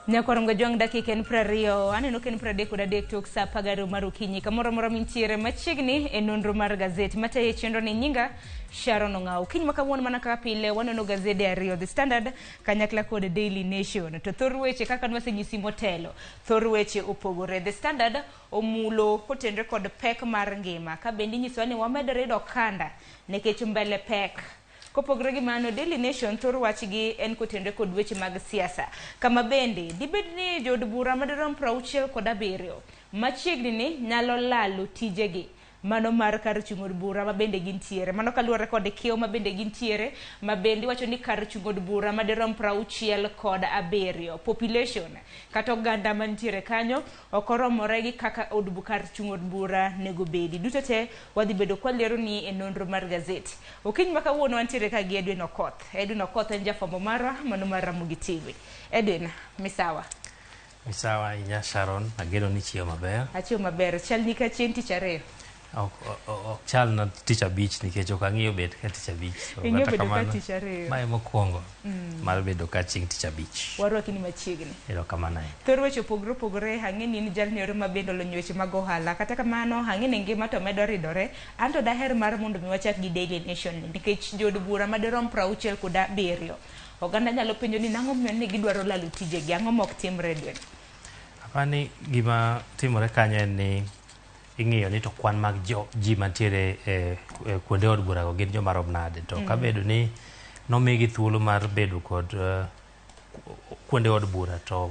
Nyakwar Mgajwang' dakika en 20, aneno ka en 33 tok sa 12 mar okinyi. Kamoro amora mintiere machiegni e nonro mar gazet matayo e chenro ni nyinga Sharon Ong'aw. Okinyi ma kawuono mana kaka pile wanono gazede ariyo, The Standard kanyakla kod Daily Nation. To thor weche kaka nwasenyisi motelo, thor weche opogore. The Standard omulo kotenre kod pek mar ngima ka bende inyisowa ni wamedore yudo okanda nikech mbele pek. Kopogore gi mano, Daily Nation thor wachgi en kotenre kod weche mag siasa, kama bende dibed ni jood bura madirom 67 machiegni ni nyalo lalo tijegi mano mar kar chung' od bura ma bende gintiere. Mano kaluwore kod kiewo ma bende gintiere, ma bende iwacho ni kar chung' od bura madirom 67 population kata oganda mantiere kanyo ok oromore gi kaka od kar chung' od bura nego bedi. Duto te wadhi bedo kwalero ni e nonro mar gazet. Okinyi ma kawuono wantiere ka gi Edwin Okoth. Edwin Okoth en jafwambo marwa mano mar Ramogi TV. Edwin, misawa. Misawa ahinya Sharon, ageno ni ichiewo maber. Achiewo maber. Chal ni ka chieng' tich ariyo. Ok chal na tich abich nikech ok ang'iyo bet ka tich abich. So, Ing'iyo kata bedo ka kamano, tich ariyo. Mae mokwongo mar bedo ka chieng' tich abich. Warwaki ni machiegni. Erokamano ahinya. Thor weche opogore opogore, ang'e ni in jalno ero ma bende olony e weche mag ohala. Kata kamano, ang'e ni ngima to medo ridore. Anto daher mar mondo mi wachak gi Daily Nation ni nikech jood bura madirom 67. Oganda nyalo penjo ni nang'o momiyo ni gidwaro lalo tijegi, ang'o ma ok timre Edwin? Apani gima timore kanyo en ni ing'iyo ni to kwan mag jo, ji mantiere e, e kuonde od burago gin joma rom nade to kabedo ni nomigi thuolo mar bedo kod kuonde od bura to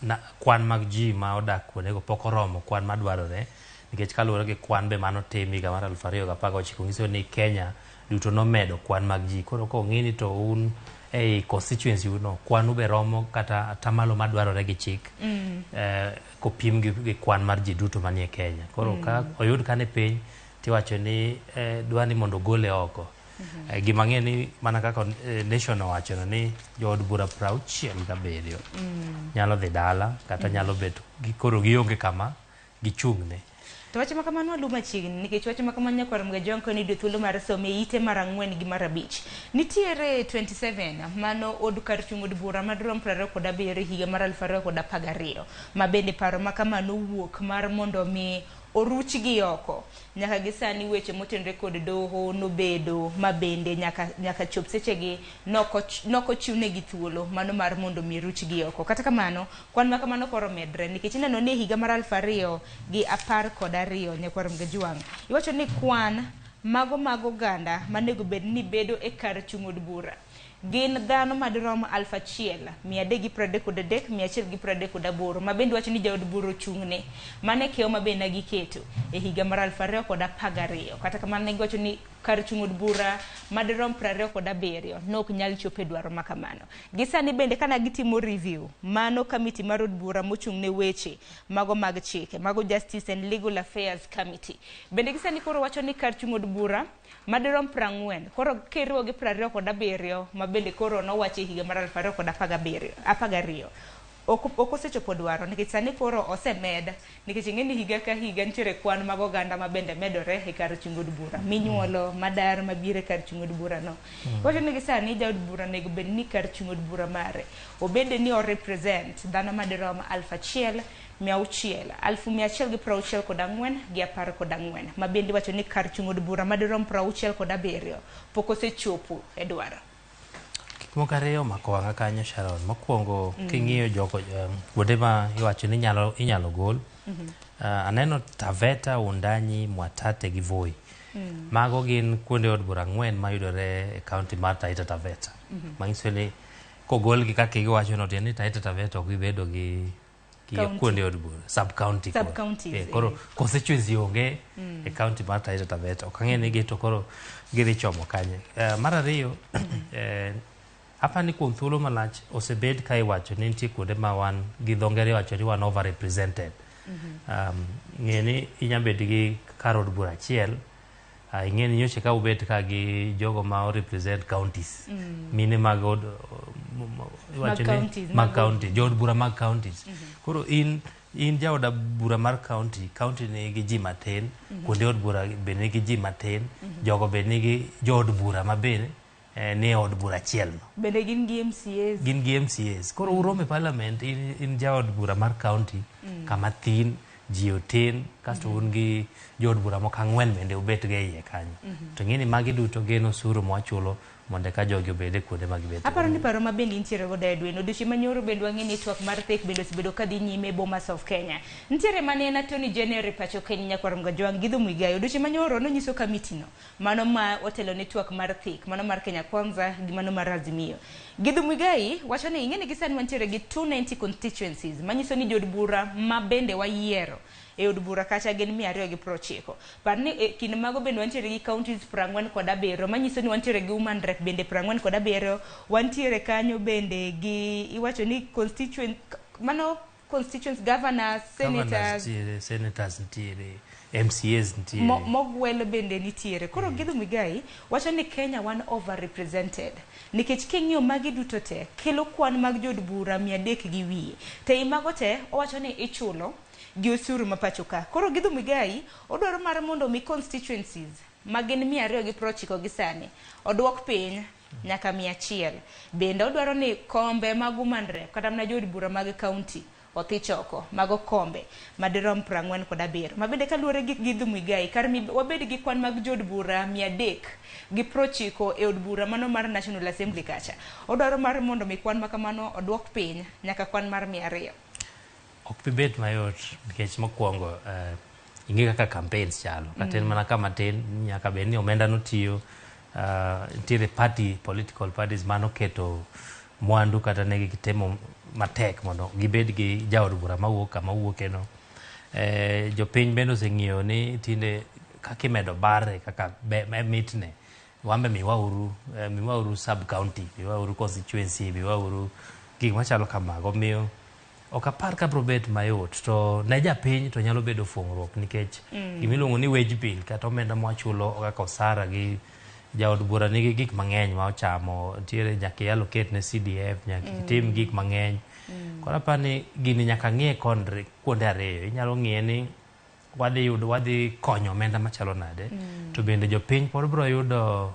na, kwan mag ji ma odak kuondego pok oromo kwan madwarore nikech kaluwore gi kwan be manotim higa mar 2019 nyiso ni Kenya duto nomedo kwan mag ji. Koro kong'i ni to un ei constituency uno kwanu be romo kata atamalo madwarore gi chik kopim gi kwan mar ji duto manie Kenya. Koro ka oyud ka ni piny tiwacho ni dwa ni mondo ogole oko. Gima ang'eyo ni mana kaka Nation owachono ni jood bura 67 nyalo dhi dala kata nyalo bet koro gionge kama gichung'ne. To wach ma kamano walu machiegni nikech wach ma kamano nyakwar Mgajwang' koni yudo thuolo mar some e ite mar 4 gi mar 5. Nitiere 27 mano od kar chung' od bura madirom 27 higa mar 2012 ma bende paro ma kamano wuok mar mondo mi oruchgi oko. Nyaka gi sani weche motenore kod doho nobedo ma bende nyaka chop sechegi nokochiwnegi thuolo mano mar mondo mi ruchgi oko. Kata kamano, kwan ma kamano koro medre nikech ineno ni e higa mar 2012 nyakwar Mgajwang' iwacho ni kwan mago mag oganda manego bed ni bedo e kar chung' od bura gin dhano madirom 1333 138 ma bende wacho ni jaod bura ochung'ne. Mano e kiewo ma bende giketo e higa mar 2012. Kata kamano ne giwacho ni kar chung' od bura madirom 27 ne ok nyal chopo e dwaro ma kamano. Gi sani bende kana gitimo review, mano kamiti mar od bura mochung' ne weche mago mag chike, mago Justice and Legal Affairs Committee. Bende gi sani koro wacho ni kar chung' od bura madirom 40, koro kiriwo gi 27 ma bende koro nowachi e higa mar 2012. Ok osechopo dwaro nikech sani koro osemed nikech ing'e ni higa ka higa nitiere kwan mag oganda ma bende medore e kar chung' od bura minyuolo, madar, mabiro e kar chung' od bura no. Wacho ni gi sani jaod bura onego bed ni kar chung' od bura mare obed ni o represent dhano madirom 1600, 1164 gi 14 ma bende iwacho ni kar chung' od bura madirom 67 pok osechopo e dwaro. Gik moko ariyo omako wang'a kanyo Sharon. Mokwongo king'iyo jogo kuonde ma iwacho ni inyalo gol. Aneno Taveta, Wundanyi, Mwatate gi Voi. Mago gin kuonde od bura 4 mayudore e kaunti mar Taita Taveta. Manyiso ni kogolgi kaka giwacho no tiende ni Taita Taveta ok gibedo gi kuonde od bura, sub county. Sub counties, Koro constituency onge e kaunti mar Taita Taveta. Ok ang'e ni gito koro gidhi chomo kanye. Mar ariyo, apani kuom thuolo malach osebed ka iwacho ni nitie kuonde ma wan gi dho ngere iwacho ni wan over represented. Ng'e ni inya bet gi kar od bura achiel, ing'e ni nyocha ka ubet ka gi jogo ma o represent counties, mine mag od, iwacho ni mag county, jood bura mag counties. Koro in jaod bura mar county, county nigi ji matin, kuonde od bura be nigi ji matin, jogo be nigi jood bura ma be ni e od bura achiel no. Bende gin gi MCAs. Gin gi MCAs. Koro uromo e parliament, in jaod bura mar county kama thin, ji otin, kasto un gi jood bura moko ang'wen bende ubet go e iye kanyo. To ing'e ni magi duto gin osuru mwachulo mondo eka jogi obed e kuonde ma gibete. Aparo ni paro ma bende intiere godo Edwin. Odiochieng' manyoro bende wang'e ni twak mar thek bende osebedo kadhi nyime e Bomas of Kenya. Nitiere mane en Attorney General e pacho Kenya Nyakwar Mgajwang' Githu Muigai. Odiochieng' manyoro nonyiso kamiti no mano ma otelo ne twak mar thek, mano mar Kenya Kwanza gi mano mar Azimio. Githu Muigai wacho ni ing'e ni gi sani wantiere gi 290 constituencies manyiso ni jood bura ma bende wayiero e od bura kacha gin 290. Par ni e kind mago bende wantiere gi counties 47 manyiso ni wantiere gi woman rep bende 47, wantiere kanyo bende gi iwacho ni constituent mano constituents, governors, senators, nitiere, senators nitiere, MCAs nitiere. Mogwel bende nitiere. Koro Githu Muigai wacho ni Kenya wan overrepresented nikech king'iyo magi duto te kelo kwan mag jood bura 300 gi wiye. To ei mago te owacho ni ichulo gi osuru ma pacho ka. Koro Githu Muigai odwaro mar mondo mi constituencies ma gin 290 gi sani oduok piny nyaka 100. Bende odwaro ni kombe mag woman rep kata mana jood bura mag county othi choko mago kombe madirom 47. Ma bende kaluwore gi Githu Muigai kar wabed gi kwan mag jood bura 390 e od bura mano mar National Assembly kacha. Odwaro mar mondo mi kwan makamano oduok piny nyaka kwan mar 200. Ok bi bet mayot nikech mokwongo ing'e kaka campaigns chalo. Kata en mana kama tin nyaka bed ni omenda notiyo, nitiere party, political parties manoketo mwandu kata ne gitemo matek mondo gibed gi jaod bura mawuok kama wuoke no. Jopiny bende oseng'iyo ni tinde kaka imedo bare kaka mitne. Wambe miwauru sub county, miwauru constituency, miwauru gik machalo kamago. Omiyo ok apar ka biro bet mayot to ne japiny to nyalo bedo fuong'ruok nikech gimiluongo ni wage bill kata omenda mwachulo kaka osara gi jaod bura nigi gik mang'eny ma ochamo, nitiere nyaka i allocate ne CDF, nyaka itim gik mang'eny. Koro aparo ni gini nyaka ng'iye kuonde ariyo. Inyalo ng'iye ni wadhi konyo omenda machalo nade, to bende jopiny pod biro yudo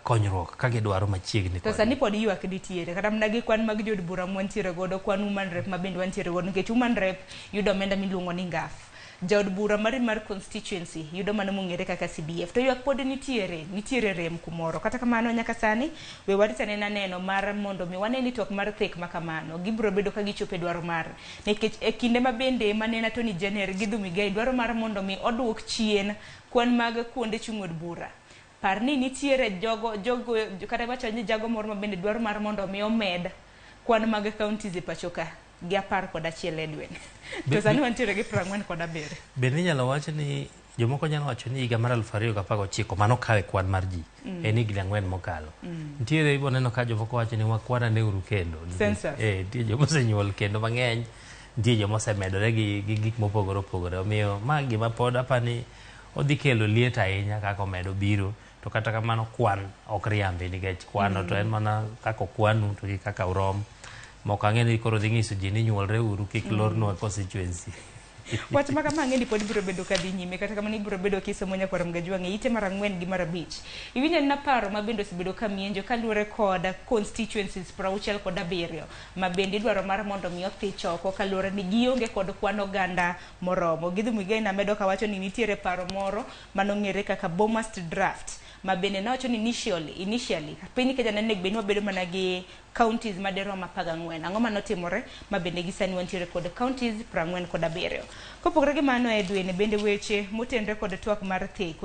konyruok ka gidwaro machiegni. To sani pod ywak nitiere kata mana gi kwan mag jood bura mwantiere godo, kwan woman rep ma bende wantiere godo nikech woman rep yudo omenda miluongo ni NGAF. Jaod bura mari mar constituency yudo mano mong'ere kaka CDF. To ywak pod nitiere rem kumoro. Kata kamano nyaka sani we warit anena neno mar mondo mi wane ni twak mar thek ma kamano gibiro bedo ka gichopo e dwaro mar. Nikech e kinde ma bende mane Attorney General Githu Muigai dwaro mar mondo mi oduok chien kwan mag kuonde chung' od bura. Par ni nitiere jogo kata wacho ni jago moro ma bende dwaro mar mondo mi omed kwan mag counties e pacho ka gi 11 Edwin. To sani wantiere gi 47. Bende inyalo wach ni jomoko nyalo wacho ni higa mar 2019 mano kawe kwan mar ji. En higni 4 mokalo. Nitiere ibo neno ka jomoko wacho ni wakwana ne uru kendo. Census. Nitie joma osenyuol kendo mang'eny, nitie joma osemedore gi gik mopogore opogore. Omiyo ma gima pod apani odhi kelo liet ahinya kaka omedo biro. To kata kamano kwan ok riambi nikech kwano to en mana kaka okwanu to gi kaka urom. Moko ang'e ni koro dhi nyiso ji ni nyuolre uru kik lornwa constituency. Wach ma kama ang'e ni pod biro bedo ka dhi nyime kata kamano ibiro bedo kisomo Nyakwar Mgajwang' e ite mar 4 gi mar 5. Iwinjo na paro ma bende osebedo ka mienjo kaluwore kod constituencies 67 ma bende idwaro mar mondo mi othi choko kaluwore ni gionge kod kwan oganda moromo. Githu Muigai namedo kawacho ni nitiere paro moro manong'ere kaka Bomas draft ma bende nowacho ni initially piny Kenya ne onego bed ni wabedo mana gi counties madirom 14. Ang'o manotimore ma bende gi sani wantiere kod counties 47. Kopogore gi mano Edwin bende weche motenre kod twak mar thek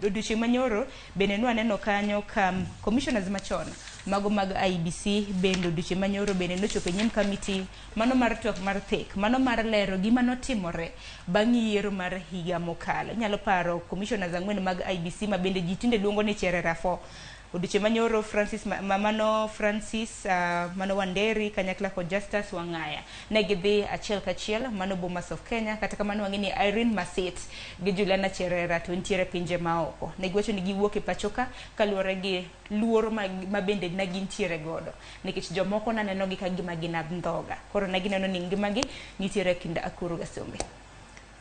odiochieng' manyoro bende nwaneno kanyo ka commissioners machon mago mag IEBC bende odiochieng' manyoro bende nochopo e nyim committee mano mar twak mar thek mano mar lero gima notimore bang' yiero mar higa mokalo. Inyalo paro commissioners 4 mag IEBC ma bende ji tinde luongo ni Cherera 4. Odiochieng' manyoro Francis mano Francis mano Wanderi kanyakla kod Justus Wang'aya ne gidhi achiel kachiel mano Bomas of Kenya. Kata kamano wang'e ni Irene Masit gi Juliana Cherera to nitiere pinje maoko. Ne giwacho ni giwuok e pacho ka kaluwore gi luoro ma bende ne gintiere godo nikech jomoko naneno gi ka gima gin andhoga. Koro ne gineno ni ngimagi nitiere kind akuru gasombe.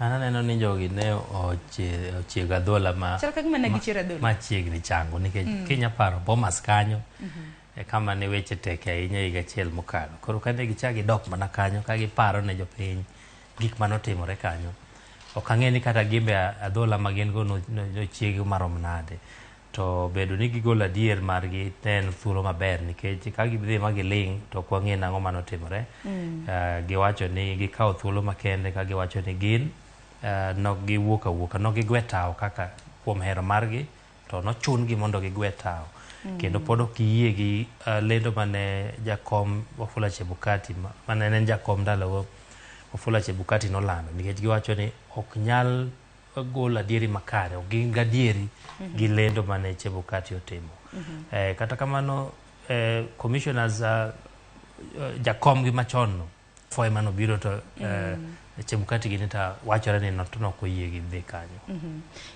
An aneno ni jogi ne ochiego adhola ma Chal ka gima ne gichiero adhola. Machiegni chango nikech kinya paro Bomas kanyo e kama ne weche tek ahinya higa achiel mokalo. Koro kane gichak gidok mana kanyo ka giparo ne jopiny gik manotimore kanyo. Ok ang'e ni kata gimbe adhola ma gin go nochiegi marom nade. To bedo ni gigolo adier margi ne en thuolo maber nikech ka gidhi ma giling' to ok wang'e nang'o manotimore. Giwacho ni gikawo thuolo makende ka giwacho ni gin nok giwuok awuoka, nok gigwe tawo kaka kuom hero margi to nochun gi mondo gigwe tawo. Kendo pod ok giyie gi lendo mane jakom Wafula Chebukati mane en jakom ndalogo Wafula Chebukati nolando nikech giwacho ni ok nyal gol adieri makare, ok gin gadieri gi lendo mane Chebukati otimo. Kata kamano commissioners jakom gi machon no Foi manobiro to Chebukati gini ta wachore ni not nok oyie gi dhi kanyo.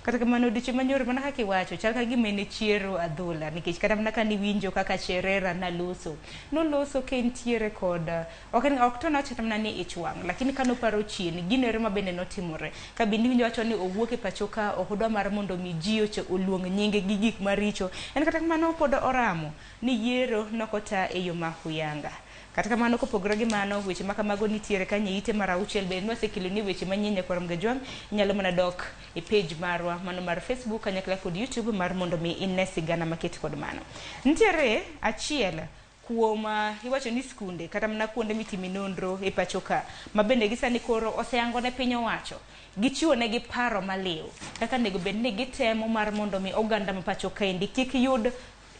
Kata kamano odiochieng' manyoro mana kaka iwacho chal ka gima en chiero adhola nikech kata mana kane iwinjo kaka Cherera naloso noloso ka entiere kod ok en ok to nowacho kata mana ni ich wang' lakini kane oparo chien gino ero ma bende notimore ka bende iwinjo wacho ni owuok e pacho ka ok odwa mar mondo mi ji oluong nyinge gi gik maricho en kata kamano pod oramo ni yiero nokota e yo ma huyanga. Kata kamano kopogore gi mano weche ma kamago nitiere kanyo e ite mar auchiel bende nwasekelo ni weche manyien nyakwar Mgajwang' inyalo mana dok e page marwa mano mar Facebook kanyakla kod YouTube mar mondo mi ine sigana maket kod mano. Nitiere achiel kuom iwacho ni skunde kata mana kuonde mitime nonro e pacho ka ma bende gisani koro oseyango ne piny owacho gichiwo negi paro maliw kaka onego bed ni gitemo mar mondo mi oganda ma pacho kaendi kik yud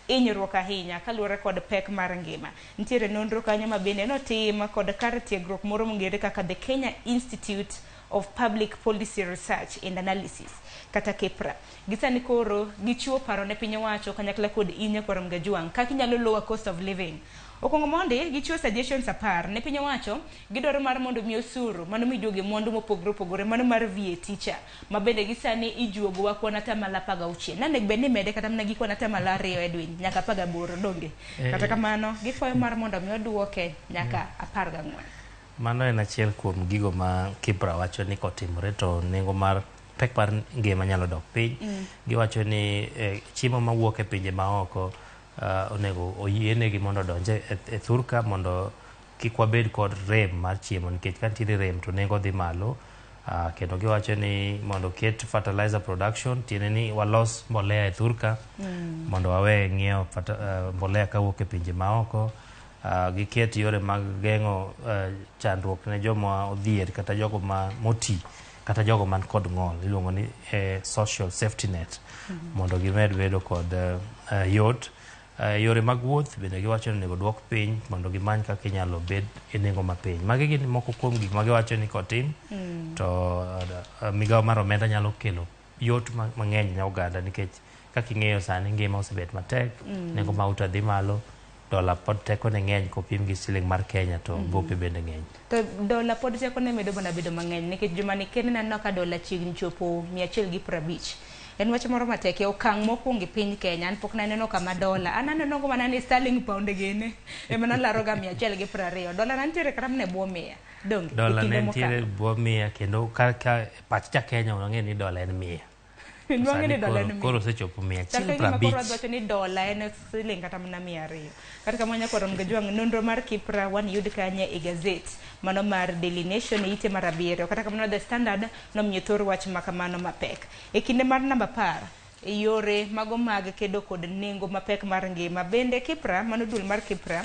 hinyruok ahinya kaluwore kod pek mar ngima. Nitiere nonro kanyo ma bende notim kod kar tiegruok moro mong'ere kaka the Kenya Institute of Public Policy Research and Analysis kata KEPRA. Gisani koro gichiwo paro ne piny owacho kanyakla kod in nyakwar Mgajwang' kaka inyalo lower cost of living. Okuongo mondi gichiwo suggestions 10 ne piny owacho gidwaro mar mondo mi osuru mano mijuoge mwandu mopogore opogore mano mar VAT cha ma bende gisani ijuogowa kwan atamalo 16 nanego bed ni imede kata mana gi kwan atamalo 2 Edwin nyaka 18 donge kata kamano gikwayo mar mondo mi oduoke nyaka 14. Mano en achiel kuom gigo ma KIPRA wacho ni kotimore to nengo mar pek mar ngima nyalo dok piny. Giwacho ni chiemo mawuok e pinje maoko onego oyienegi mondo odonj e thurka mondo kik wabed kod rem mar chiemo nikech ka nitiere rem to nengo dhi malo. Kendo giwacho ni mondo ket fertilizer production tiende ni walos mbolea e thurka mondo wawe ng'iewo mbolea kawuok e pinje maoko. Giket yore mag geng'o chandruok ne joma odhier kata jogo ma moti kata jogo man kod ng'ol iluongo ni social safety net mondo gimed bedo kod yot. Yore mag wuoth bende giwacho ni onego duok piny mondo gimany kaka inyalo bed e nengo mapiny. Magi gin moko kuom gik ma giwacho ni kotim to migawo mar omenda nyalo kelo yot mang'eny ne oganda nikech kaka ing'eyo sani ngima osebet matek, nengo mauta dhi malo, dola pod tekone ng'eny kopim gi siling mar Kenya to gope bende ng'eny. To dola pod tekone medo mana bedo mang'eny nikech juma ni kende naneno ka dola chiegni chopo 150. En wach moro matek e okang' mokwongo e piny Kenya an pok naneno kama dola an aneno go mana ni sterling pound gene ema nalaro ga 120 dola nantiere kata mana e bwo 100 donge Dola ne nitiere bwo 100 kendo ka pach ja Kenya wang'e ni dola en 100. Nwang'e ni dola en 100. Koro osechopo Chal ka gima koro 150. wadwacho ni dola en siling kata mana 200. Kata kamano nyakwar Mgajwang' nonro mar KIPRA wan yud kanye e gazet mano mar Daily Nation e ite mar 7. Kata kamano The Standard nomiyo thor wach makamano mapek. E kinde mar namba 10 e yore mago mag kedo kod nengo mapek mar ngima bende KIPRA mano duol mar KIPRA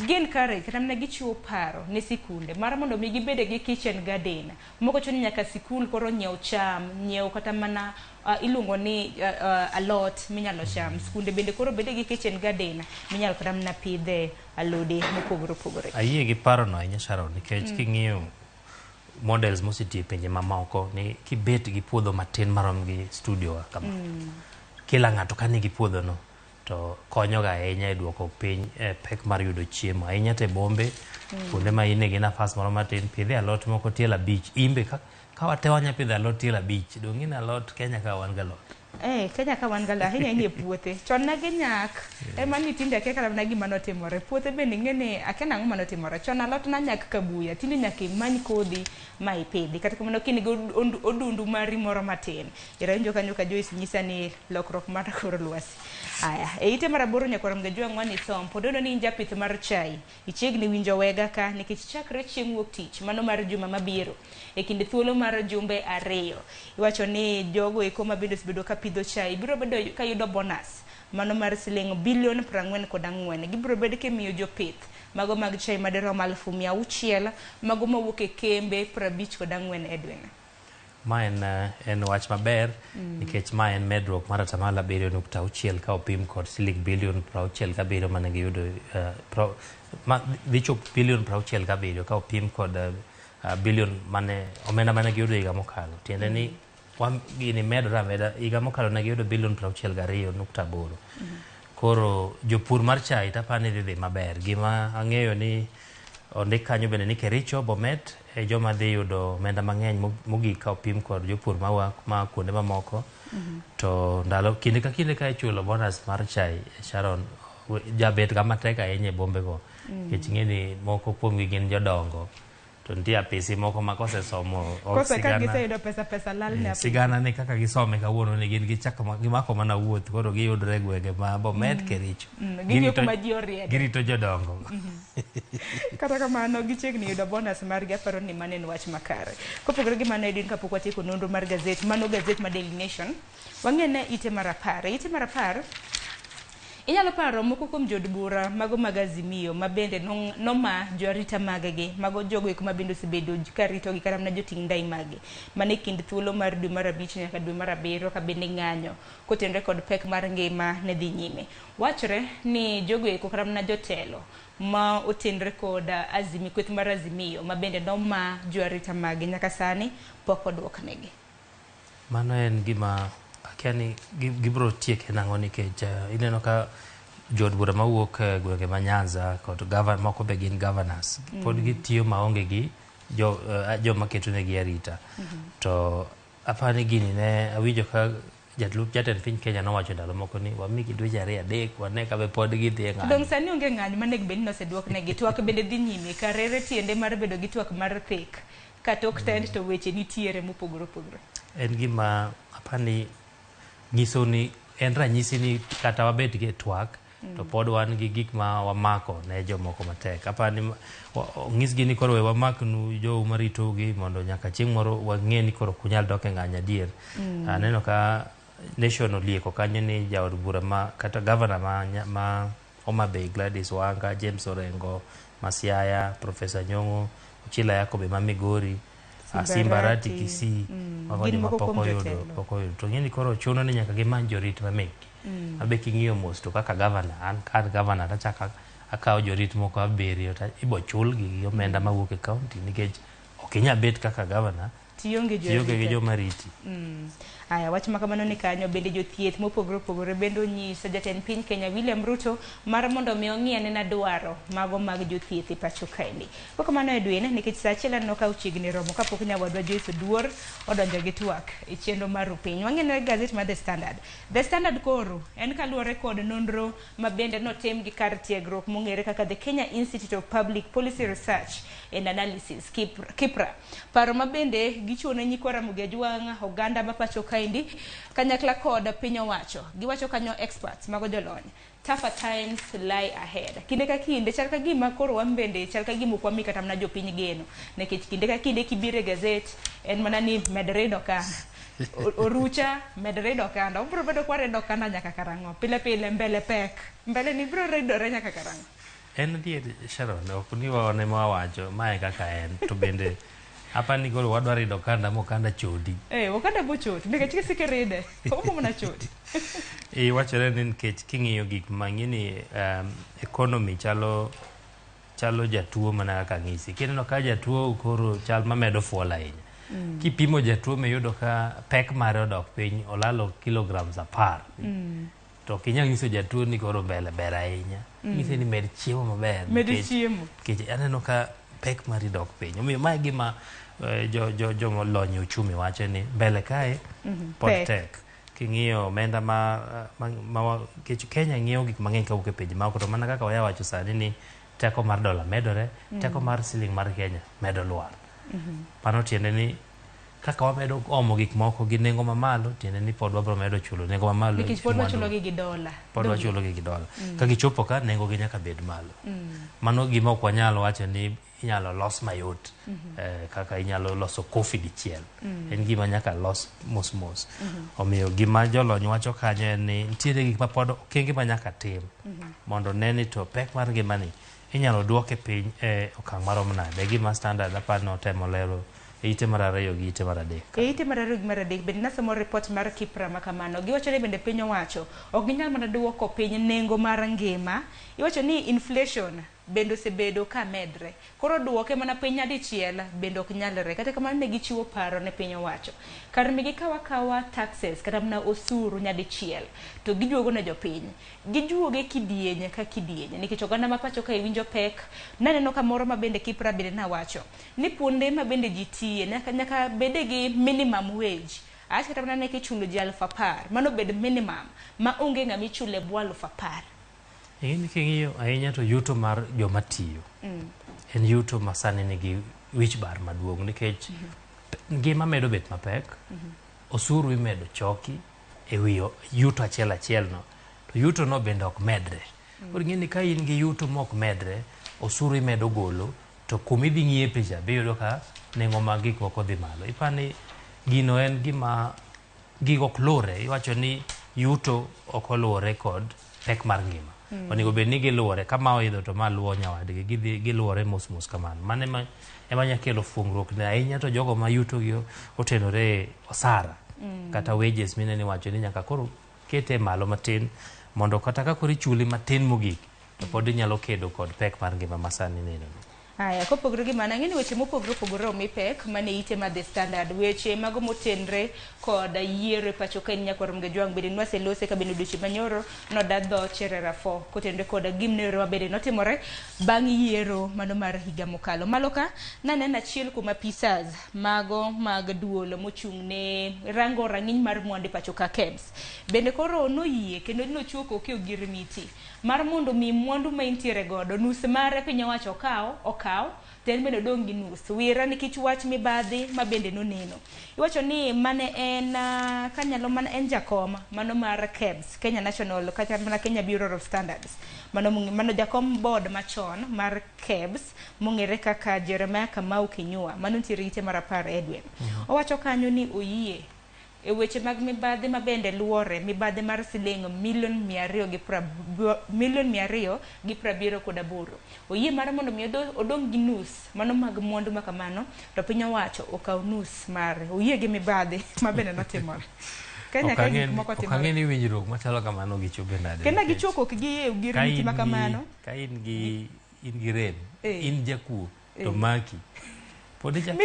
gin kare kata mana gichiwo paro ne sikunde mar mondo mi gibed gi kitchen garden moko chuno ni nyaka sikul koro nyiew cham nyiew kata mana iluongo ni alot minyalo cham skunde bende koro bede gi kitchen garden minyalo kata mana pidhe alode mopogore opogore. Ayie gi parono ahinya Sharon nikech king'iyo models mosetiyo e pinje mamoko ni kibet gi puodho matin marom gi studio wa kama kila ng'ato ka nigi puodho no to konyoga ahinya e duoko piny pek mar yudo chiemo ahinya to e bombe kuonde ma in gi nafas moro matin pidhe alot moko tielo 5 imbe ka wate wanya pidho alot tielo 5 dong' in alot Kenya ka wan gi alot. Kenya ka wan gala ahinya ahinya e puothe. Chon ne ginyak, ema ni tinde akia kata mana gima notimore. Puothe bende ing'e ni akia nang'o manotimore. Chon alot nanyak ka buya, tinde nyaka imany kodhi ma ipidhi. Kata kamano ka in gi odundu mari moro matin, irawinjo kanyo ka Joyce nyisa ni lokruok mar kor lwasi. Aya, e ite mar aboro nyakwar Mgajwang' wani som, pod oneno ni in japith mar chai. Ichiegni winjo wega ka nikech chakre chieng' wuok tich mano mar juma mabiro e kind thuolo mar jumbe 2. Iwacho ni jogo eko ma bende osebedo ka pidho chai biro bedo ka yudo bonus mano mar siling bilion 44. Gibiro bedo kimiyo jopith mago mag chai madirom 600,000 mago mawuok e kembe 54 Edwin. Ma en wach maber nikech ma en medruok mar 7.6% ka opim kod siling bilion 67 mane giyudo, ma dhi chopo bilion 67 ka opim kod bilion mane omenda mane giyudo higa mokalo. Tiende ni gini medore ameda, higa mokalo ne giyudo bilion 62.8. Koro jopur mar chai tapani dhi maber. Gima ang'eyo ni ondik kanyo bende ni Kericho, Bomet e joma dhi yudo omenda mang'eny mogik ka opim kod jopur ma kuonde mamoko. To ndalo kinde ka kinde ka ichulo bonus mar chai, Sharon, jabet ga matek ahinya e bombe go. Nikech ing'e ni moko kuomgi gin jodongo. To nitie apisi moko ma kosesomo Kose ka giseyudo pesa, pesa lal ne apisi. Sigana ni kaka gisome kawuono ni gin gichako gimako mana wuoth, koro giyudore e gwenge ma Bomet, Kericho. Ging'iyo kuma ji oriede. Girito jodongo. Kata kamano gichiegni yudo bonus margi, aparo ni mano en wach makare. Kopogore gi mano Edwin, kapok watieko nonro mar gazet, mano gazet ma Daily Nation, wang'e ne ite mar 10. Ite mar 10, inyalo paro moko kuom jood bura mago mag Azimio ma bende noma joarita maggi, mago jogo eko ma bende osebedo ka ritogi kata mana joting' ndai maggi. Mano e kind thuolo mar dwe mar 5 nyaka dwe mar 7 ka bende ng'anyo kotenore kod pek mar ngima ne dhi nyime. Wachore ni jogo eko kata mana jotelo ma otenre kod Azimio, kweth mar Azimio ma bende noma joarita maggi nyaka sani pok oduoknegi. Mano en gima akia ni gibiro tieke nang'o nikech ineno ka jood bura mawuok e gwenge ma Nyanza kod moko be gin governors pod gitiyo maonge gi joma ketonegi arita. To aparo ni gini ne awinjo ka jatend piny Kenya nowacho ndalo moko ni wamigi dweche 2-3 wane ka be pod gidhi e ng'anyo. Dong' sani onge ng'anyo manego bed ni noseduoknegi. Twak bende dhi nyime karere tiende mar bedo gi twak mar thik. Katok tend to weche nitiere mopogore opogore. En gima apani nyiso ni en ranyisi ni kata wabet gi twak to pod wan gi gik ma wamako ne jomoko matek. Apani onyisgi ni koro we wamaknu jou maritogi mondo nyaka chieng' moro wang'e ni koro ok unyal dok e ng'anyo adier. Aneno ka Nation olieko kanyo ni jaod bura ma kata gavana ma Homa Bay Gladys Wanga, James Orengo ma Siaya, Professor Nyong'o, Ochila Yakobe ma Migori, Simba Arati Kisii, mago Gin joma moko kuom jotelo. pok oyudo. To ng'e ni koro chuno ni nyaka gimany jorit ma mekgi. Abe king'iyo mos to kaka gavana, an ka gavana tachako akawo jorit moko 7 to ibo chulgi gi omenda mawuok e county nikech ok inyal bet kaka gavana Tionge tionge gi jorit. joma riti. Aya, wach ma kamano ni kanyo bende jothieth mopogore opogore bende onyiso jatend piny Kenya William Ruto mar mondo mi ong'i anena dwaro mago mag jothieth e pacho kaendi. Kok kamano Edwin, nikech saa achiel aneno ka ochiegni romo kapok nyawadwa Joyce Oduor odonjo gi twak e chenro mar rupiny. Wang'eno e gazet mar The Standard. The Standard koro en kaluwore kod nonro ma bende notim gi kar tiegruok mong'ere kaka The Kenya Institute of Public Policy Research and Analysis, KIPRA. Paro ma bende gichiwo ne nyikwa Ramogi Ajwang', oganda ma pacho kaendi, kanyakla kod piny owacho. Giwacho kanyo experts mago jolony. Tougher times lie ahead. Kinde ka kinde chal ka gima koro wan bende chal ka gima ok wami kata mana jopiny geno. Nikech kinde ka kinde kibiro e gazet en mana ni med rido kanda. Orucha med rido kanda. Wabiro bedo kwa rido kanda nyaka karang'o? Pile pile mbele pek. Mbele ni biro ridore nyaka karang'o? En adier Sharon, ok ni wan ema wawacho, mae kaka en. To bende apani koro wadwa rido kanda mokanda chodi. Okanda bochot, nikech kisike ride, obo mana chot. Wachore ni nikech king'iyo gik mang'e ni economy chalo jatuo mana kaka ng'isi. Kineno ka jatuo koro chal mamedo fuol ahinya. Kipimo jatuo miyudo ka pek mare odok piny, olalo kilograms 10. To ok inyal nyiso jatuo ni koro mbele ber ahinya. Nyise ni med chiemo maber. Med chiemo. Nikech aneno ka pek mari dok piny. Omiyo mae gima jomolony e uchumi wacho ni mbele kae pod tek. King'iyo omenda ma Kenya ng'iewo gik mang'eny kawuok e pinje maoko, to mana kaka waya wacho sani ni teko mar dola medore, teko mar siling mar Kenya medo lwar. Mano tiende ni kaka wamedo omo gik moko gi nengo mamalo, tiende ni pod wabro medo chulo nengo mamalo. Nikech pod wachulo gi gi dola. Pod wachulo gi gi dola. Ka gichopo ka, nengo gi nyaka bed malo. Mano gima ok wanyal wacho ni inyalo los mayot, kaka inyalo loso kofi dichiel. En gima nyaka los mos mos. Omiyo gima jolony wacho kanyo en ni nitiere gik ma pod okenge ma nyaka tim mondo ne ni to pek mar ngimani inyalo duoke piny e okang' marom nade. E gima Standard apar notemo lero e ite mar 2 gi ite mar 3. E ite mar 2 gi mar 3 bende nasomo report mar Kipra ma kamano. Giwacho ni bende piny owacho ok ginyal mana duoko piny nengo mar ngima. Iwacho ni inflation bende osebedo ka medre. Koro duoke mana piny nyadichiel bende ok nyalre. Kata kamano ne gichiwo paro ne piny owacho. Kar mi gikaw akawa taxes kata mana osuru nyadichiel to gijuogo ne jopiny. Gijuoge kidieny ka kidieny nikech oganda ma pacho kae winjo pek. Naneno kamoro ma bende Kipra bende nawacho ni kuonde ma bende ji tiye nyaka bede gi minimum wage. Awach kata mana ni kichulo ji 10,000, mano bed minimum ma onge ng'ama ichulo e bwo 10,000. Ing'e king'iyo ahinya to yuto mar joma tiyo en yuto ma sani nigi wich bar maduong' nikech ngima medo bet mapek, osuru imedo choki e wi yuto achiel achiel no, to yuto no bende ok medre. Koro ing'e ni ka in gi yuto mok medre, osuru imedo golo, to kuma idhi ng'iepe cha be iyudo ka nengo mag gik moko dhi malo. Ipani gino en gima gigo ok luwre. Iwacho ni yuto ok oluwore kod pek mar ngima. Onego bed ni giluwore, ka ma oidho to ma luwo nyawadgi, gidhi giluwore mos mos kamano. Mano ema nya kelo fuongruok ne ahinya to jogo ma yuto gi otenore e osara kata wages mineno iwacho ni nyaka koro kete malo matin mondo kata ka koro ichuli matin mogik to pod inyalo kedo kod pek mar ngima ma sani neno. Aya, kopogore gi mano, ang'e ni weche mopogore opogore omi pek mane ite mar The Standard. Weche mago motenre kod yiero e pacho ka nyakwar Mgejwang' bende nwaselose ka bende odiochieng' manyoro noda dho Cherera 4 kotenre kod gimnero ma bende notimore bang' yiero mano mar higa mokalo. Malo ka naneno achiel kuom apisas mago mag duol mochung' ne rango rang'iny mar mwandu e pacho ka KEBS. Bende koro noyie kendo nochiwo koke ogirimiti mar mondo mi mwandu ma intiere godo nus mare piny owacho okaw to en bende odong' gi nus. Wira nikech wach mibadhi ma bende noneno. Iwacho ni mane en kanyalo mana en jakom mano mar KEBS, Kenya National kata mana Kenya Bureau of Standards. Mano jakom board machon mar KEBS mong'ere kaka Jeremiah Kamau Kinyua mano nitiere ite mar 10 Edwin. Owacho kanyo ni oyie e weche mag mibadhi ma bende luore mibadhi mar siling 278,000,000. Oyie mar mondo mi odong' gi nus mano mag mwandu ma kamano to piny owacho okaw nus mare. Oyie gi mibadhi ma bende notimore. Kenya ka gik moko timore. Ok ang'e ni winjruok machalo kamano gichope nade. Kendo gichoko ok giyie ogirimiti ma kamano. Ka in gi rem, in jakuo to maki. Pod ichako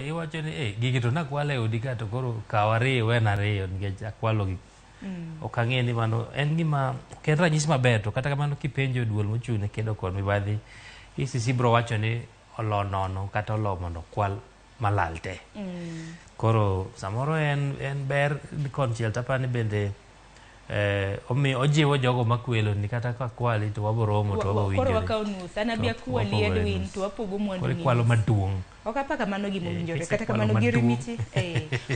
iwacho ni gigi to nakwalo e odi ka to koro kaw ariyo wena ariyo nikech akwalo gi. Ok ang'e ni mano en gima ok en ranyisi maber, to kata kamano kipenjo duol mochung' ne kedo kod mibadhi, EACC biro wacho ni olo nono kata olo mondo okwal malal te. Koro samoro en ber konchiel to apani bende ojiwo jogo makwelo ni kata ka kwali to wabo romo to wabo winjore. Koro wakaw nus, an abi akwali Edwin to wapogo mwandu. Koro ikwalo maduong'. Ok apar kamano gima owinjore, kata kamano ogirimiti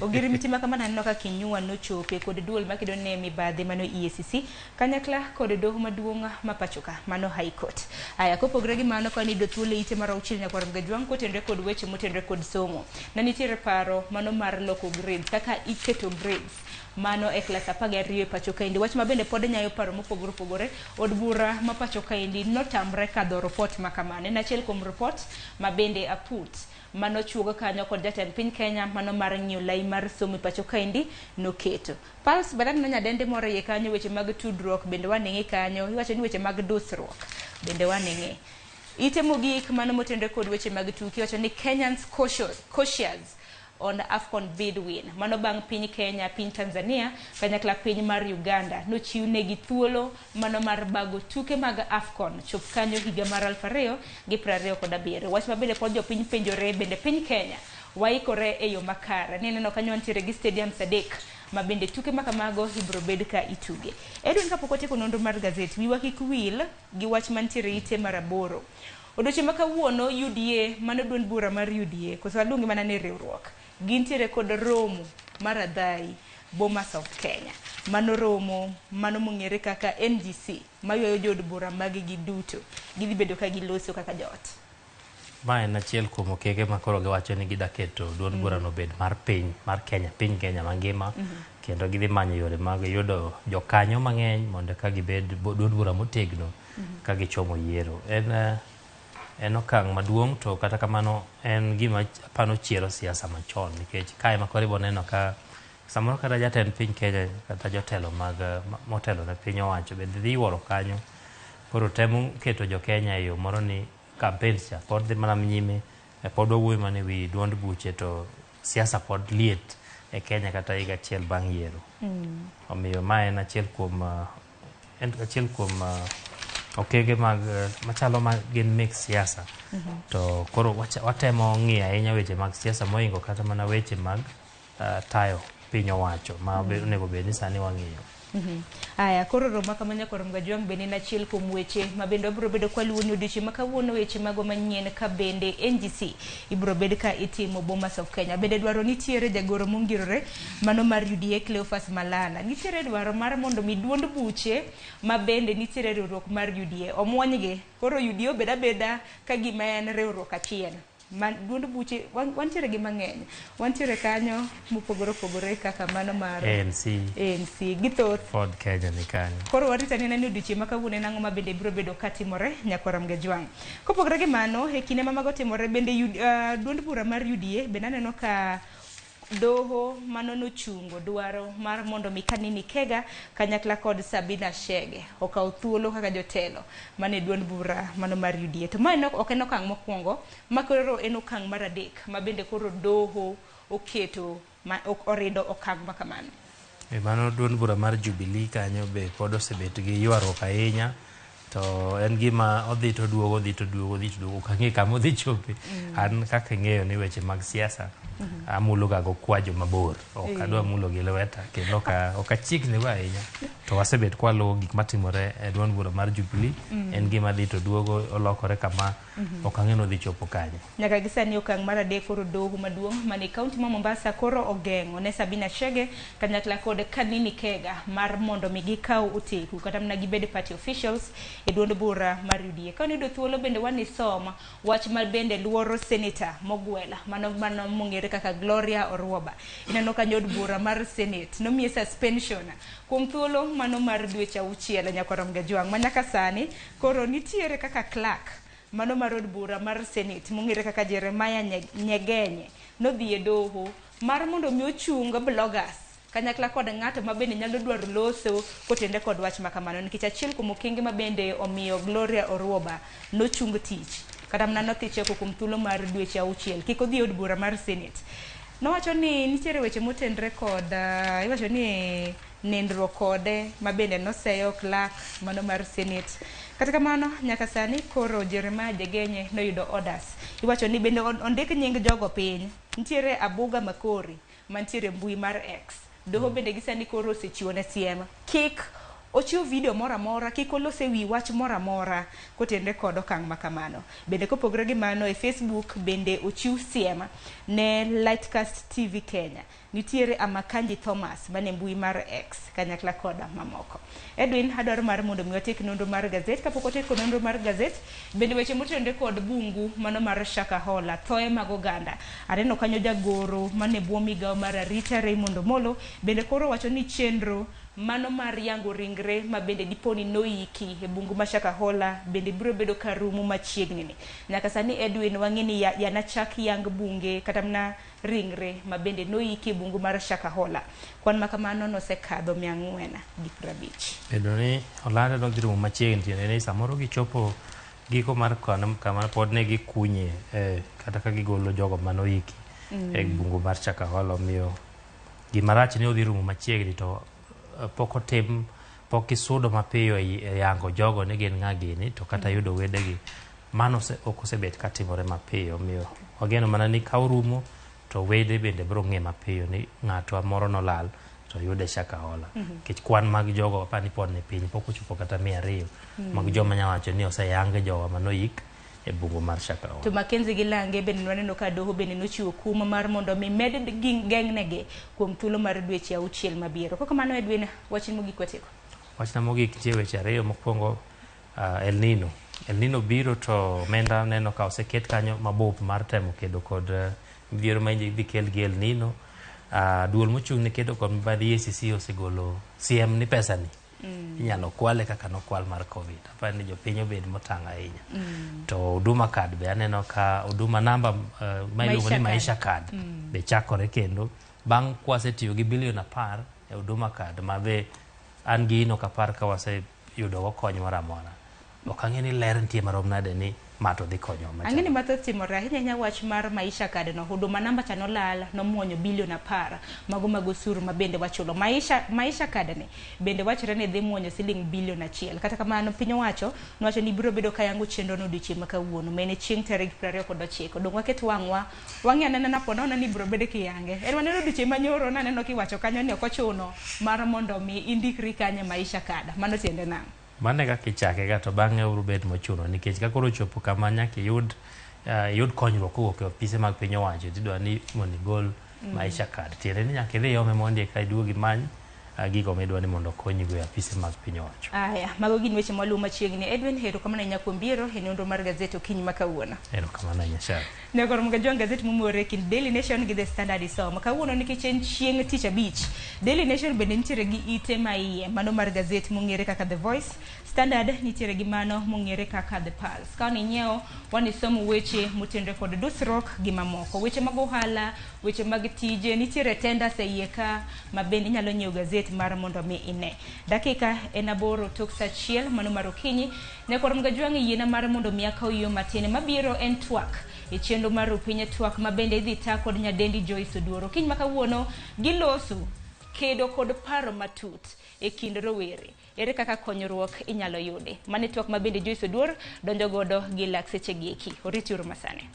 ogirimiti ma kamano aneno ka Kinyua nochope kod duol makedo ne mibadhi mano EACC kanyakla kod doho maduong' ma pacho ka mano High Court. Aya, kopogore gi mano ka niyudo thuolo e ite mar 6 nyakwar Mgajwang' kotenre kod weche motenre kod somo. Ne nitiere paro mano mar loko grades kaka iketo grades mano e klas 12 e pacho kaendi. Wach ma bende pod nyayo paro mopogore opogore. Od bura ma pacho kaendi notamre kadho report ma kamano. En achiel kuom report ma bende aput manochuogo kanyo kod jatend piny Kenya mano mar ng'iyo lai mar somo e pacho kaendi noketo. Pulse bende aneno nyadende moro iye kanyo, weche mag tudruok bende waneng'e kanyo. Iwacho ni weche mag dusruok bende waneng'e. Ite mogik mano motenre kod weche mag tuke iwacho ni Kenyans cautious on AFCON bid win. Mano bang' piny Kenya, piny Tanzania, kanyakla piny mar Uganda nochiw negi thuolo mano mar bago tuke mag AFCON chop kanyo higa mar 2027. Wach ma bende pod jopiny penjore bende piny Kenya waikore e yo makare. Ni neno kanyo wantiere gi stadiums 3 ma bende tuke ma kamago ibiro bed ka ituge. Edwin, kapok watieko nonro mar gazet, wiwa kik wil gi wach mantiere ite mar 8. Odiochieng' ma kawuono UDA, mano duond bura mar UDA, koso waluongi mana ni riwruok, gintiere kod romo mar adhai Bomas of Kenya. Mano romo, mano mong'ere kaka NGC, maywayo jood bura maggi duto. Gidhi bedo ka giloso kaka joot. Ma en achiel kuom okenge ma koro giwacho ni gida keto duond burano obed mar piny mar Kenya, piny Kenya mangima, kendo gidhi manyo yore mag yudo jokanyo mang'eny mondo ka gibed duond bura motegno ka gichomo yiero. En okang' maduong' to kata kamano en gima apano chiero siasa machon nikech kae ma koro ibo neno ka samoro kata jatend piny Kenya kata jotelo mag motelo ne piny owacho bende dhi yuoro kanyo. Koro temo keto jo Kenya e yo moro ni campaigns cha pod dhi mana nyime, pod wawuoyo mana ewi duond buche to siasa pod liet e Kenya kata higa achiel bang' yiero. Omiyo ma en achiel kuom okenge mag machalo ma gin mek siasa. To koro watemo ng'iyo ahinya weche mag siasa mohingo kata mana weche mag tayo piny owacho ma onego bed ni sani wang'iyo. Aya, koro romo kama nyakoro Mgajwang' bende en achiel kuom weche ma bende wabiro bedo kwaluwo ni odiochieng' ma kawuono weche mago manyien ka bende NGC ibiro bed ka itimo Bomas of Kenya. Bende dwaro nitiere jagoro mongirore mano mar UDA Cleophas Malala. Nitiere dwaro mar mondo mi duond buche ma bende nitiere riwruok mar UDA omuonygi. Koro UDA obed abeda ka gima en riwruok achiel. Duond buche wantiere gi mang'eny. Wantiere kanyo mopogore opogore kaka mano mar ANC, ANC gi thoth. Ford Kenya ni kanyo. Koro warito anena ni odiochieng' ma kawuono en ang'o ma bende biro bedo katimore nyakwara Mgajwang'. Kopogore gi mano, e kinde ma mago timore bende duond bura mar UDA bende aneno ka doho mano nochungo dwaro mar mondo mi Kanini Kega kanyakla kod Sabina Chege okaw thuolo kaka jotelo mane duond bura mano mar UDA. To ma ok en okang' mokwongo, ma koro en okang' mar 3 ma bende koro doho oketo ma orido okang' ma kamano. Mano duond bura mar Jubilee kanyo be pod osebet gi ywaruok ahinya. To en gima odhi to duogo, odhi to duogo, odhi to duogo. Ok ang'e kama odhi chope. An kaka ing'eyo ni weche mag siasa amulo ga go kwajo mabor. Ok adwa mulo gi lweta kendo ok achikni go ahinya. To wasebet kwaluwo gik matimore e duond bura mar Jubilee. En gima dhi to duogo, olokore kama ok ang'e ni odhi chopo kanye. Nyaka gi sani okang' mar 3 koro doho maduong' mane kaunti ma Mombasa koro ogeng'o ne Sabina Chege kanyakla kod Kanini Kega mar mondo mi gikaw oteku kata mana gibed party officials e duond bura mar UDA. Ka niyudo thuolo bende wanisom wach ma bende luoro senator Mogwela mano mong'ere kaka Gloria Orwoba. Ineno ka od bura mar Senate nomiye suspension kuom thuolo mano mar dweche 6 nyakwara Mgajwang' ma nyaka sani koro nitiere kaka clerk mano mar od bura mar Senate mong'ere kaka Jeremiah Nyegenye nodhi e doho mar mondo mi ochung bloggers kanyakla kod ng'ato ma bende nyalo dwaro loso kotende kod wach ma kamano, nikech achiel kuom okenge ma bende omiyo Gloria Orwoba nochung tich kata mana nodhi cheko kuom thuolo mar dweche 6 kik odhi e od bura mar Senate. Nowacho ni nitiere weche motenre kod iwacho ni nindruok kode ma bende noseyo clerk mano mar Senate. Kata kamano nyaka sani koro Jeremiah Nyegenye noyudo orders. Iwacho ni bende ondik nying jogo piny. Nitiere Abuga Makori mantiere mbui mar X. Doho bende gi sani koro osechiwo ne siem. Kik ochiw video moro amora, kik olos e wi wach moro amora kotenre kod okang' ma kamano. Bende kopogore gi mano e Facebook bende ochiw siem ne Lightcast TV Kenya. Nitiere Amakanji Thomas mane mbui mar X kanyakla koda mamoko. Edwin, adwaro mar mondo mi watiek nonro mar gazet. Kapok watieko nonro mar gazet, bende weche motenore kod bungu mano mar Shakahola, thoe mag oganda. Aneno kanyo jagoro mane bwo migawo mar arita Raymond Omolo, bende koro wacho ni chenro mano mar yango ringre ma bende diponi noiki e bungu ma Shakahola bende biro bedo ka rumo machiegni ni. Nyaka sani Edwin wang'e ni yana chak yang bunge kata mana ringre ma bende noiki e bungu mar Shakahola. Kwan ma kamano nosekadho 450. Bedo ni olande nodhi rumo machiegni tiende ni samoro gichopo giko mar kama pod ne gikunye kata ka gigolo jogo manoiki e bungu mar Shakahola. Omiyo gima rach ni odhi rumo machiegni to pok otim, pok gisudo mapiyo e yango jogo ni gin ng'a gini to kata yudo wedegi. Mano ok osebet katimore mapiyo. Omiyo wageno mana ni ka orumo to wede bende biro ng'e mapiyo ni ng'atwa moro nolal to to yude Shakahola. Nikech kwan mag jogo apani pod ni piny, pok ochopo kata 200 mag joma nya wacho ni oseyang jowa manoik e bungu mar Shakahola. To Mackenzie gi Lange bende waneno ka doho bende nochiwo kum mar mondo mi med geng'negi kuom thuolo mar dweche 6 mabiro. Kok kamano Edwin, wachni mogik watieko. Wachna mogik nitie weche ariyo. Mokwongo El Nino. El Nino biro to omenda neno ka oseket kanyo mabup mar temo kedo kod midhiero ma idhi kel gi El Nino. Duol mochung' ne kedo kod mibadhi EACC osegolo siem ni pesa ni inyalo kwale kaka nokwal mar Covid. Aparo ni jopiny obed motang' ahinya. To Huduma card be aneno ka Huduma namba ma iluongo ni Maisha card be chakore kendo bang' kwasetiyo gi bilion 10 e Huduma card ma be an gi in ok apar ka waseyudo go kony moro amora. Ok ang'e ni ler nitie marom nade ni ma to dhi konyowa machalo. Ang'e ni mathoth timore ahinya ahinya wach mar Maisha card no. Huduma namba cha nolal nomuonyo bilion 10 mago mag osuru ma bende wachulo. Maisha card ni bende wachore ni dhi muonyo siling bilion 1. Kata kamano piny owacho nowacho ni biro bedo kayango chenro no odiochieng' ma kawuono ma en chieng' tarik 29. Dong' waket wang'wa wang'i anena napo nono ni biro bedo kiyange. En waneno odiochieng' manyoro naneno kiwacho kanyo ni ok ochuno mar mondo mi indikri kanyo Maisha card. Mano tiende nang'o? Mano e kaka ichake ga to bang'e obiro bet mochuno nikech ka koro ochopo kama nyaka iyud konyruok kowuok e ofise mag piny owacho tidwa ni mondo igol Maisha card. Tiende ni nyaka idhi iome mondi eka iduog imany gigo midwa ni mondo okonyigo e ofise mag piny owacho. Aya, mago gin weche mwaluwo machiegni. Edwin, erokamano ahinya kuom biro e nonro mar gazet okinyi ma kawuono. Erokamano ahinya Sharon. Nyakoro Mgajwang' gazet momore kind Daily Nation gi The Standard isomo. Kawuono nikech en chieng' tich abich, Daily Nation bende nitiere gi ite ma iye, mano mar gazet mong'ere kaka The Voice. Standard nitiere gi mano mong'ere kaka The Pulse. Ka inyiewo, wan isomo weche motenore kod dusruok gi mamoko. Weche mag ohala, weche mag tije, nitiere tenders e iye ka ma bende inyalo nyiewo gazet mar mondo mi ine. Dakika en 8 tok saa 1 mano mar okinyi. Nyakoro Mgajwang' yiena mar mondo mi akaw yo matin mabiro en twak e chenro mar Rupiny twak ma bende idhi ta kod nyadendi Joyce Oduor. Okinyi ma kawuono giloso kedo kod paro matut e kind rowere. Ere kaka konyruok inyalo yudi? Mano e twak ma bende Joyce Oduor donjo godo gi lak seche gi eki. Oriti uru masani.